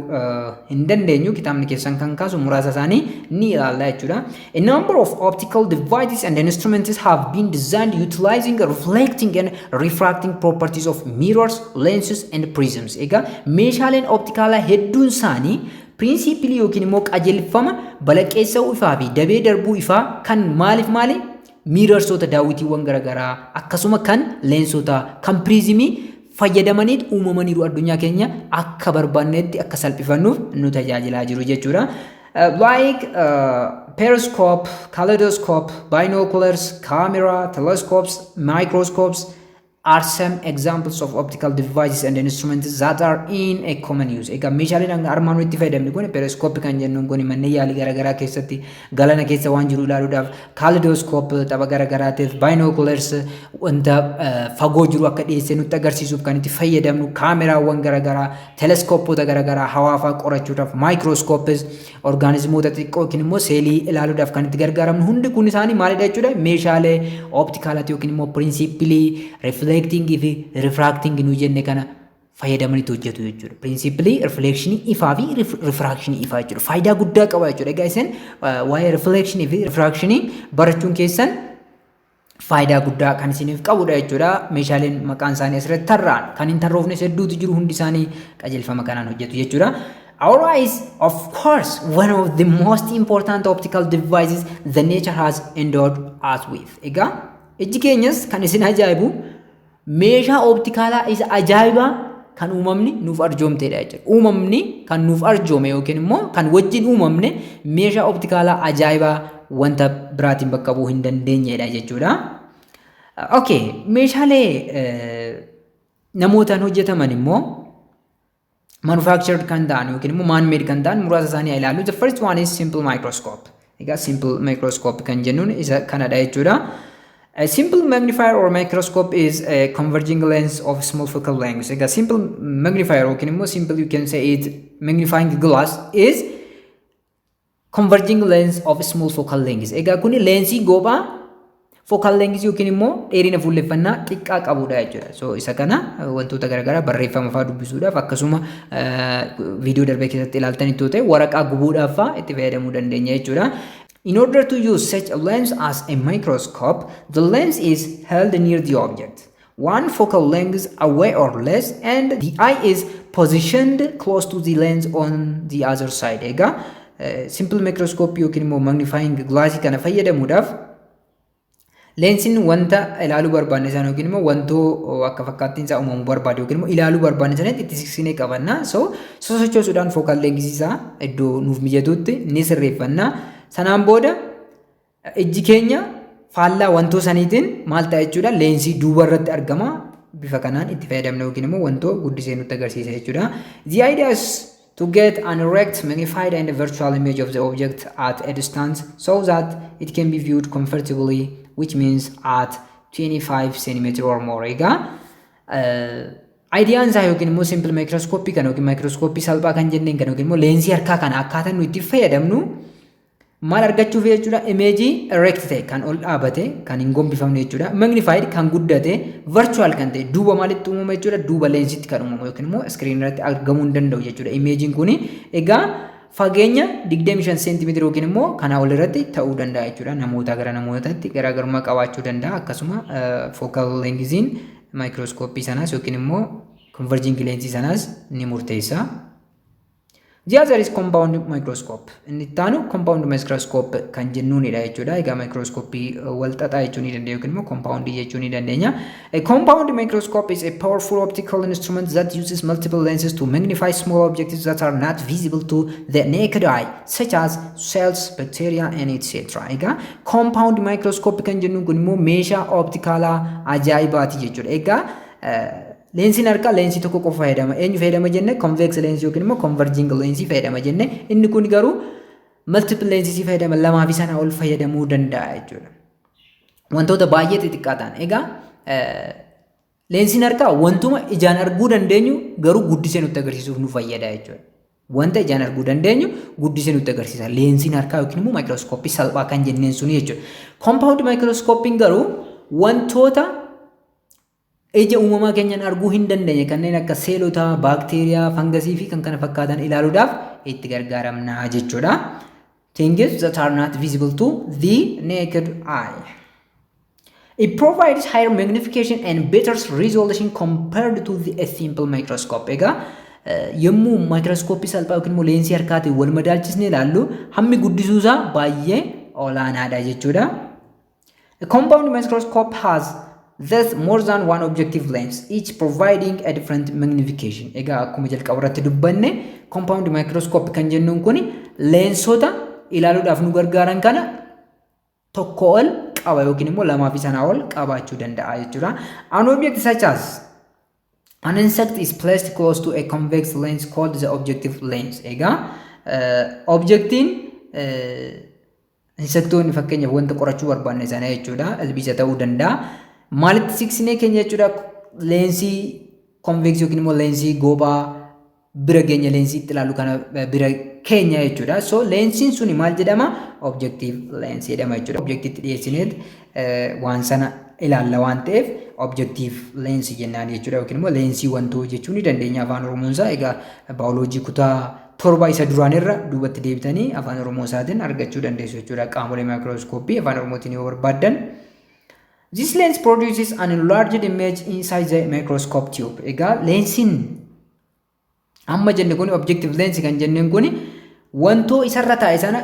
hin dandeenyu. Kitaabni keessan kan kaasu muraasa isaanii ni ilaalla jechuudha. A number of optical devices and instruments have been designed utilizing reflecting and refracting properties of mirrors, lenses and prisms. Egaa meeshaaleen optikaalaa hedduun isaanii principlii yookiin immoo qajeelfama balaqqeessa'uu ifaa fi dabee darbuu ifaa kan maaliif maali? Mirrorsoota, daawwitiiwwan garaagaraa, akkasuma kan leensota, kan piriizimii fayyadamaniit uumamaniiru. Addunyaa keenya akka barbaannetti akka salphifannuuf nu tajaajilaa jiru jechuudha. Like periscope, kaleidoscope, binoculars, camera, telescopes, microscopes. are some examples of optical devices and instruments that are in a common use. Egaa meeshaaleen armaan olitti fayyadamne kun, periscope kan jennuun kun manneen yaalii garaagaraa keessatti galana keessa waan jiru ilaaluudhaaf, kaleidoscope tapha garaagaraatiif, binoculars wanta fagoo jiru akka dhiyeessee nutti agarsiisuuf kan itti fayyadamnu, kaameraawwan garaagaraa, teleskoopota garaagaraa hawaafaa qorachuudhaaf, microscopes orgaanizimoota xixiqqoo yookiin immoo seelii ilaaluudhaaf kan itti gargaaramnu, hundi kun isaanii maalidha jechuudha? Meeshaalee optikaalaati yookiin immoo principle reflectingii fi refractingii nu jenne kana fayyadamaniitu hojjetu jechuudha. Principle reflectionii ifaa fi refractionii ifaa jechuudha. Faayidaa guddaa qaba jechuudha. Egaa isin waa'ee reflectionii fi refractionii barachuun keessan faayidaa guddaa kan isiniif qabudha jechuudha. Meeshaaleen maqaan isaanii asirratti tarra'an, kan hin tarroofnes hedduutu jiru, hundi isaanii qajeelfama kanaan hojjetu jechuudha. Our eyes, of course, one of the most important optical devices the nature has endowed us with. Egaa ijji keenyas kan isin ajaa'ibu meeshaa optikaalaa isa ajaa'ibaa kan uumamni nuuf arjoomtedha jechuudha. Uumamni kan nuuf arjoome yookiin immoo kan wajjin uumamne meeshaa optikaalaa ajaa'ibaa wanta biraatiin bakka bu'uu hin dandeenyedha jechuudha. Okay, meeshaalee namootaan hojjetaman immoo, manufactured kan ta'an yookiin immoo man made kan ta'an, muraasa isaanii ilaallu. The first one is simple microscope. Egaa simple microscope kan jennuun isa kanadha jechuudha. A simple magnifier or microscope is a converging lens of small focal length. Egaa simple magnifier yookiin immoo simple, you can say it, magnifying glass is converging lens of small focal length. Egaa kuni leensii goophaa focal length yookiin immoo dheerina fuulleffannaa xiqqaa qabudha jechuudha. So isa kana wantoota garaagaraa barreeffama fa'aa dubbisuudhaaf, akkasuma viidiyoo darbee keessatti ilaaltanii ta'e waraqaa gubuudhaaf fa'aa itti fayyadamuu dandeenya jechuudha. In order to use such a lens as a microscope, the lens is held near the object, one focal length away or less, and the eye is positioned close to the lens on the other side. Egaa simple microscope yookiin immoo magnifying glass kana fayyadamuudhaaf leensiin wanta ilaaluu barbaanne sana yookiin immoo wantoo akka fakkaattiin isaa uumamuu barbaade yookiin immoo ilaaluu barbaanne sanatti itti siqsinee qabanna. So sosochoosuudhaan focal length isaa iddoo nuuf mijatutti ni sirreeffanna. Sanaan booda ijji keenya faallaa wantoo saniitiin maal ta'a jechuudha? Leensii duuba irratti argama. Bifa kanaan itti fayyadamna yookiin immoo wantoo guddisee nutti agarsiisa jechuudha. The idea is to get an erect, magnified and virtual image of the object at a distance so that it can be viewed comfortably, which means at 25 cm or more. Egaa ideaan isaa yookiin immoo simple microscope kana yookiin microscope salphaa kan jenneen kana yookiin immoo leensii harkaa kana akkaataa nuyi itti fayyadamnu maal argachuuf jechuudha? Imageii erect ta'e, kan ol dhaabate, kan hin gombifamne jechuudha, magnified kan guddate, virtual kan ta'e, duuba maalitti uumama jechuudha? Duuba leensitti kan uumamu yookiin immoo screen irratti argamuu hin danda'u jechuudha imageiin kuni. Egaa fageenya 25 seentimeetira yookiin immoo kanaa ol irratti ta'uu danda'a jechuudha. Namoota gara namootaatti garaagarummaa qabaachuu danda'a. Akkasuma focal lengthiin maayikirooskooppii sanaas yookiin immoo converging leensii sanaas ni murteessa. The other is compound microscope. Inni itti aanu compound microscope kan jennuunidha jechuudha. Egaa microscope wal xaxaa jechuu ni dandeenya yookiin immoo compound jechuu ni dandeenya. A compound microscope is a powerful optical instrument that uses multiple lenses to magnify small objects that are not visible to the naked eye, such as cells, bacteria and etc. Egaa compound microscope kan jennuun kun immoo meeshaa optikaalaa ajaa'ibaati jechuudha. Egaa leensiin harkaa leensii tokko qofa fayyadama. Eenyu fayyadama jenne? Convex leensii yookiin immoo converging leensii fayyadama jenne. Inni kun garuu multiple leensii fayyadama, lamaa fi sanaa ol fayyadamuu danda'a jechuudha. Wantoota baay'ee xixiqqaa ta'an. Egaa leensiin harkaa wantuma ijaan arguu dandeenyu garuu guddisee nutti agarsiisuuf nu fayyada jechuudha. Wanta ijaan arguu dandeenyu guddisee nutti agarsiisa. Leensiin harkaa yookiin immoo maayikirooskooppii salphaa kan jenneen suni jechuudha. Compound maayikirooskooppiin garuu wantoota ija uumamaa keenyaan arguu hin dandeenye kanneen akka seelotaa, baakteeriyaa, fangasii fi kan kana fakkaatan ilaaluudhaaf itti gargaaramna jechuudha. Things that are not visible to the naked eye. It provides higher magnification and better resolution compared to the a simple microscope. Egaa yommuu maayikirooskooppii salphaa yookiin immoo leensii harkaatiin wal madaalchisnee ilaallu, hammi guddisuusaa baay'ee olaanaadha jechuudha. A compound microscope has thus more than one objective lens, each providing a different magnification. Egaa akkuma jalqaba irratti dubbanne, compound microscope kan jennuun kun leensota ilaaluudhaaf nu gargaaran kana tokko ol qaba yookiin immoo lamaa fi sanaa ol qabaachuu danda'a jechuudha. An object such as an insect is placed close to a convex lens called the objective lens. Egaa objectiin insectoonni, fakkeenyaaf wanta qorachuu barbaanne sana jechuudha. Ilbiisa ta'uu danda'a. Maalitti siqsinee keenya jechuudha? Leensii convex yookiin immoo leensii goophaa bira keenya, leensii itti ilaallu kana bira keenya jechuudha. So leensiin suni maal jedhama? Objective lens jedhama jechuudha. Objectiitti dhiyeessineet waan sana ilaalla waan ta'eef objective lens jennaan jechuudha. Yookiin immoo leensii wantoo jechuu ni dandeenya afaan Oromoon isaa. Egaa baayoloojii kutaa 7 isa duraan irra duubatti deebitanii afaan Oromoo isaatiin argachuu dandeessu jechuudha. Qaamolee maayikirooskooppii afaan Oromootiin yoo barbaaddan. This lens produces an enlarged image inside the microscope tube. Egaa leensiin amma jenne kun, objective lens kan jenneen kun, wantoo isarra taa'e sana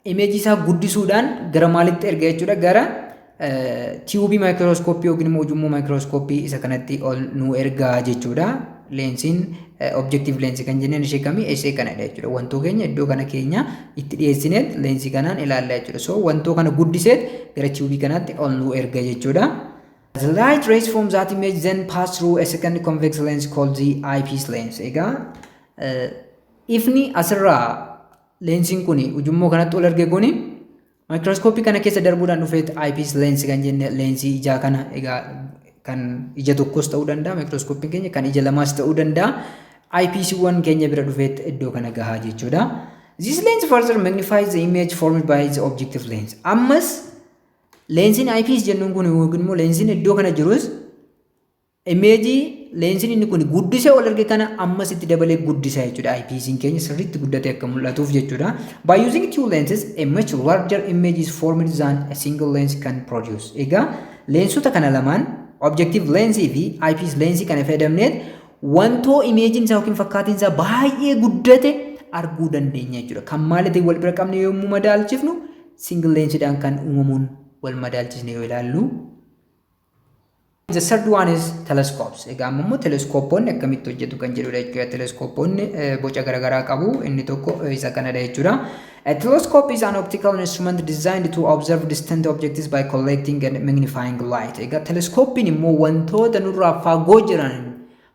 imeejii isaa guddisuudhaan gara maalitti erga jechuudha? Gara tiyuubii maayikirooskooppii yookiin immoo ujummoo maayikirooskooppii isa kanatti ol nu ergaa jechuudha. Leensiin objective lens kan jenneen ishee kamii? Ishee kanadha jechuudha. Wantoo keenya iddoo kana keenya itti dhiyeessineet leensii kanaan ilaalla jechuudha. So wantoo kana guddiseet gara tiyuubii kanaatti ol nu erga jechuudha. The light rays from that image then pass through a second convex lens called the eyepiece lens. Egaa ifni asirraa leensiin kun ujummoo kanatti ol erge kuni maayikirooskooppii kana keessa darbuudhaan dhufeet eyepiece lens kan jenne, leensii ijaa kana, egaa kan ija tokkos ta'uu danda'a, maayikirooskooppiin keenya kan ija lamaas ta'uu danda'a. Eyepieceewwan keenya bira dhufeet iddoo kana gahaa jechuudha. This lens further magnifies the image formed by the objective lens. Ammas leensiin eyepiece jennuun kun yookiin immoo leensiin iddoo kana jirus imeejii leensiin inni kun guddisee ol erge kana ammas itti dabalee guddisa jechuudha. Eyepiecein keenya sirriitti guddatee akka mul'atuuf jechuudha. By using two lenses, a much larger image is formed than a single lens can produce. Egaa leensota kana lamaan, objective lensii fi eyepiece lensii kana fayyadamneet, wantoo imeejiin isaa yookiin fakkaatiin isaa baay'ee guddate arguu dandeenya jechuudha. Kan maalitiin wal bira qabne yommuu madaalchifnu? Single lensiidhaan kan uumamuun wal madaalchisne yoo ilaallu. The third one is telescopes. Egaa amma immoo teleskooppoonni akkamitti hojjetu kan jedhudha jechuudha. Teleskooppoonni boca garaagaraa qabu. Inni tokko isa kanadha jechuudha. A telescope is an optical instrument designed to observe distant objects by collecting and magnifying light. Egaa teleskooppiin immoo wantoota nurraa fagoo jiran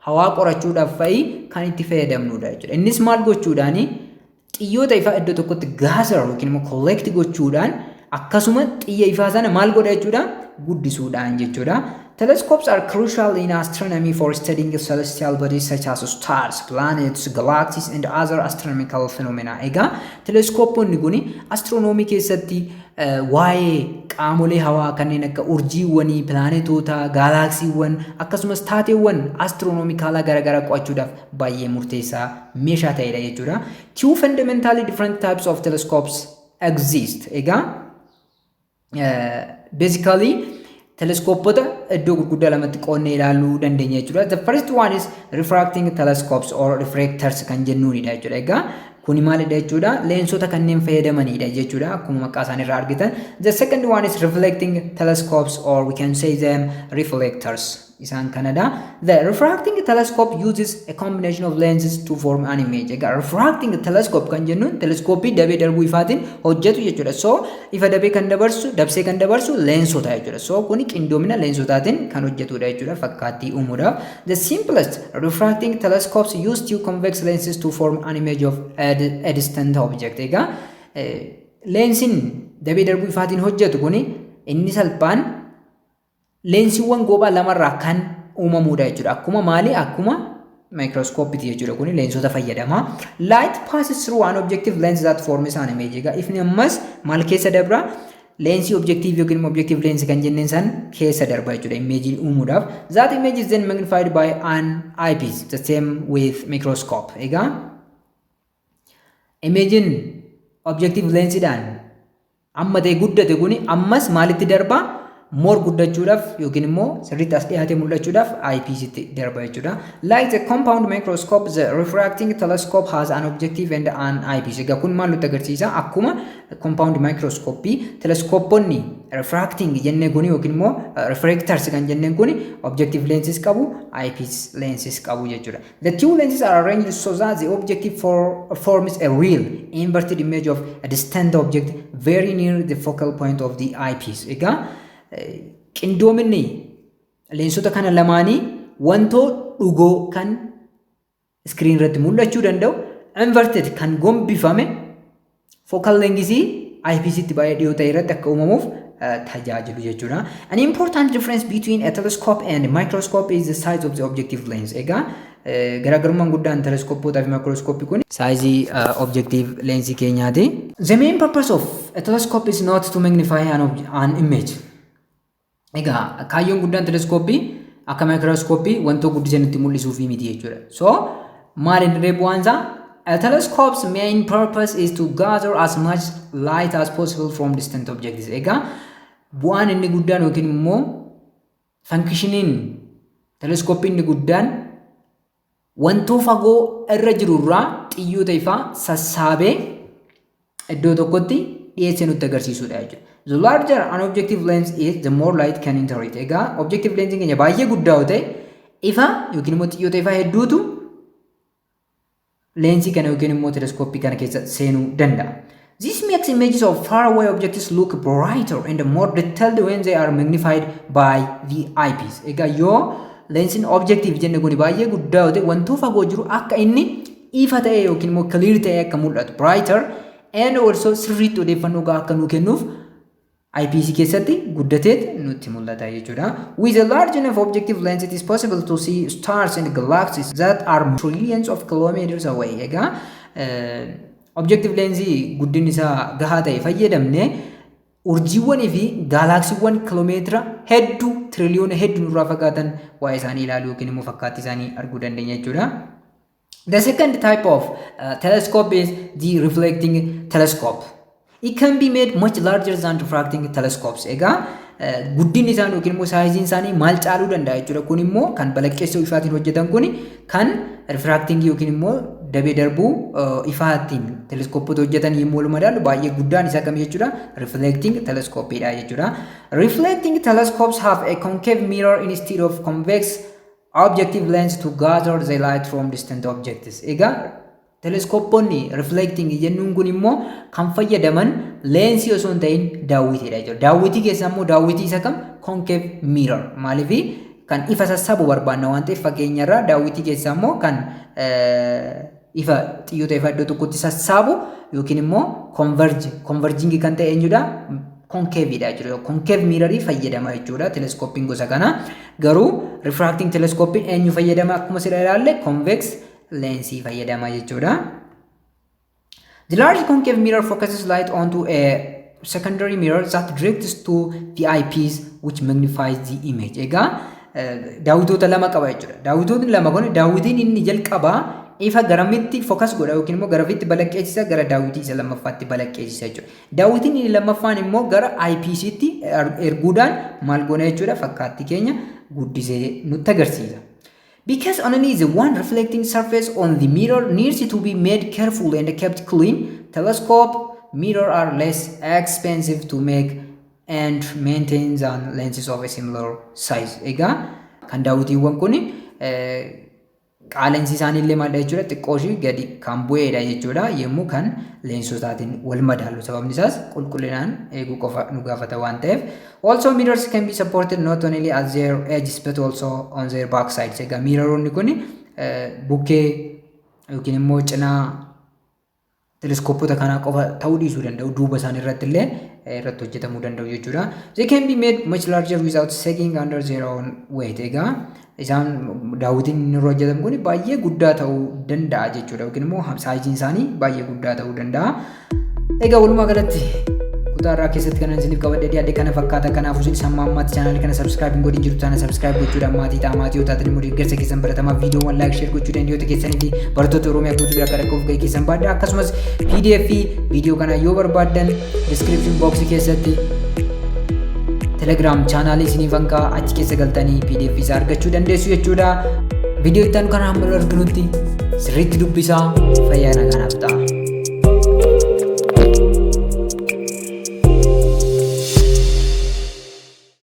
hawaa qorachuudhaaf fa'i kan itti fayyadamnudha jechuudha. Innis maal gochuudhaani? Xiyyoota ifaa iddoo tokkotti gather yookiin immoo collect gochuudhaan, akkasuma xiyya ifaa sana maal godha jechuudha? Guddisuudhaan jechuudha. Telescopes are crucial in astronomy for studying celestial bodies such as stars, planets, galaxies and other astronomical phenomena. Egaa teleskooponni kun astronoomii keessatti waa'ee qaamolee hawaa kanneen akka urjiiwwanii, pilaanetoota, gaalaksiiwwan akkasumas taateewwan astiroonoomikaalaa garaagaraa qo'achuudhaaf baay'ee murteessaa meeshaa ta'edha jechuudha. Two fundamentally different types of telescopes exist. Egaa basically teleskooppota iddoo gurguddaa lamatti qoonnee ilaaluu dandeenya jechuudha. The first one is refracting telescopes or refractors kan jennuunidha jechuudha. Egaa kuni maalidha jechuudha? Leensota kanneen fayyadamanidha jechuudha. Akkuma maqaa isaanii irraa argitan. The second one is reflecting telescopes, or we can say them reflectors. Isaan kanadha. The refracting telescope uses a combination of lenses to form an image. Egaa refracting telescope kan jennuun teleskooppii dabee darbuu ifaatiin hojjetu jechuudha. So ifa dabee kan dabarsu, dabsee kan dabarsu leensota jechuudha. So kuni qindoomina leensotaatiin kan hojjetudha jechuudha fakkaattii uumuudhaaf. The simplest refracting telescopes use two convex lenses to form an image of a distant object. Egaa leensiin dabee darbuu ifaatiin hojjetu kuni inni salphaan leensiiwwan goophaa lamarraa kan uumamudha jechuudha. Akkuma maali? Akkuma maayikirooskooppiti jechuudha, kuni leensota fayyadama. Light passes through an objective lens that forms an image. Egaa ifni ammas maal keessa dabra? Leensii objective yookiin immoo objective lens kan jenneen san keessa darba jechuudha imeejiin uumuudhaaf. That image is then magnified by an eyepiece, the same with microscope. Egaa imeejiin objective lensiidhaan amma ta'e guddate kuni ammas maalitti darba? More guddachuudhaaf yookiin immoo sirriitti as dhiyaatee mul'achuudhaaf eyepiecetti darba jechuudha. Like the compound microscope, the refracting telescope has an objective and an eyepiece. Egaa kun maal nutti agarsiisa? Akkuma compound microscope, teleskoopponni refracting jennee kuni yookiin immoo refractors kan jenneen kuni objective lenses qabu, eyepiece lenses qabu jechuudha. The two lenses are arranged so that the objective forms a real inverted image of a distant object very near the focal point of the eyepiece. Egaa Qindoominni leensota kana lamaanii wantoo dhugoo kan screen irratti mul'achuu danda'u inverted kan gombifame focal lengthii eyepiecetti baay'ee dhiyoo ta'e irratti akka uumamuuf tajaajilu jechuudha. An important difference between a telescope and a microscope is the size of the objective lens. Egaa garaagarummaan guddaan teleeskooppootaa fi maayikirooskooppii kun sizeii objective lensii keenyaati. The main purpose of a telescope is not to magnify an image. Egaa kaayyoon guddaan teleskooppii akka maayikirooskooppii wantoota guddisan itti mul'isuuf miti jechuudha. So maal inni bu'aan isaa? A telescope's main purpose is to gather as much light as possible from distant objects. Egaa bu'aan inni guddaan yookiin immoo functioniin teleskooppii inni guddaan wantoo fagoo irra jiru irraa xiyyoota ifaa sassaabee iddoo tokkotti dhiyeessee nutti agarsiisudha jechuudha. The larger an objective lens is, the more light can enter it. Egaa objective lens keenya baay'ee guddaa yoo ta'e, ifa yookiin immoo xiyyoota ifaa hedduutu leensii kana yookiin immoo teleskooppii kana keessa seenuu danda'a. This makes images of faraway objects look brighter and more detailed when they are magnified by the eyepiece. Egaa yoo leensiin objective jenne kun baay'ee guddaa yoo ta'e, wantoota fagoo jiru akka inni ifa ta'e yookiin immoo clear ta'e akka mul'atu, brighter and also sirriitti odeeffannoo gahaa akka nuu kennuuf eyepiece keessatti guddateet nutti mul'ata jechuudha. With a large enough objective lens, it is possible to see stars and galaxies that are trillions of kilometers away. Egaa objective lensii guddinni isaa gahaa ta'e fayyadamne urjiiwwanii fi gaalaksiiwwan kiloomeetira hedduu, tiriliyoona hedduu nurraa fagaatan waa'ee isaanii ilaaluu yookiin immoo fakkaattii isaanii arguu dandeenya jechuudha. The second type of telescope is the reflecting telescope. It can be made much larger than refracting telescopes. Egaa guddinni isaanii yookiin immoo sizeiin isaanii maal caaluu danda'a jechuudha. Kun immoo kan balaqqeessoo ifaatiin hojjetan kun kan refracting yookiin immoo dabee darbuu ifaatiin teleskooppoota hojjetan yommuu wal madaalu baay'ee guddaan isaa kam jechuudha? Reflecting telescopeidha jechuudha. Reflecting telescopes have a concave mirror instead of convex objective lens to gather the light from distant objects. Egaa teleskooppoonni reflecting jennuun kun immoo kan fayyadaman leensii osoo hin ta'in daawwitiidha jechuudha. Daawwitii keessaa immoo daawwitii isa kam? Concave mirror. Maaliif? Kan ifa sassaabu barbaanna waan ta'eef, fageenyarraa daawwitii keessaa immoo kan ifa xiyyoota ifa iddoo tokkotti sassaabu yookiin immoo converge converging kan ta'e eenyudha? Concaveidha jechuudha. Concave mirrorii fayyadama jechuudha teleskooppiin gosa kana. Garuu refracting teleskooppiin eenyu fayyadama? Akkuma sila ilaalle convex lensii fayyadama jechuudha. The large concave mirror focuses light onto a secondary mirror that directs to the eyepiece, which magnifies the image. Egaa daawwitoota lama qaba jechuudha. Daawwitootni lama kun, daawwitiin inni jalqabaa ifa garamitti focus godha yookiin immoo garamitti balaqqeessisa? Gara daawwitii isa lammaffaatti balaqqeessisa jechuudha. Daawwitiin inni lammaffaan immoo gara eyepiecetti erguudhaan maal goona jechuudha? Fakkaattii keenya guddisee nutti agarsiisa. Because only the one reflecting surface on the mirror needs to be made carefully and kept clean, telescope mirror are less expensive to make and maintain than lenses of a similar size. Egaa kan daawwitiiwwan kun qaala'insi isaanii illee maal jechuudha? Xiqqoo ishii gadi kan bu'eedha jechuudha yommuu kan leensotaatiin wal madaalu, sababni isaas qulqullinaan eeguu qofa nu gaafata waan ta'eef. Also, mirrors can be supported not only at their edges but also on their back sides. Egaa mirroroonni kun bukkee yookiin immoo cinaa teleskooppota kanaa qofa ta'uu dhiisuu danda'u, duuba isaanii irratti illee irratti hojjetamuu danda'u jechuudha. They can be made much larger without sagging under their own weight. Egaa isaan daawwitiin inni irra hojjetamu kun baay'ee guddaa ta'uu danda'a jechuudha yookiin immoo sizeiin isaanii baay'ee guddaa ta'uu danda'a. Egaa walumaa galatti kutaa irraa keessatti kan isiniif qabadhee dhiyaadhe kana fakkaata. Kanaafuu isin hamma ammaatti chaanaalii kana subscribe hin godhin jiru taana subscribe gochuudhaan maatii ta'a. Maatii yoo taatan immoo deeggarsa keessan baratamaa viidiyoowwan like, share gochuudhaan hiriyoota keessanii fi barattoota Oromiyaa guutuu bira akka dhaqqabuuf gahee keessan baadha. Akkasumas PDF viidiyoo kana yoo barbaaddan description box keessatti Telegram chaanaalii isiniif hanqaa, achi keessa galtanii PDF isaa argachuu dandeessu jechuudha. Viidiyoo itti aanu kana hamma arginutti sirriitti dubbisaa, fayyaa nagaanaaf ta'a.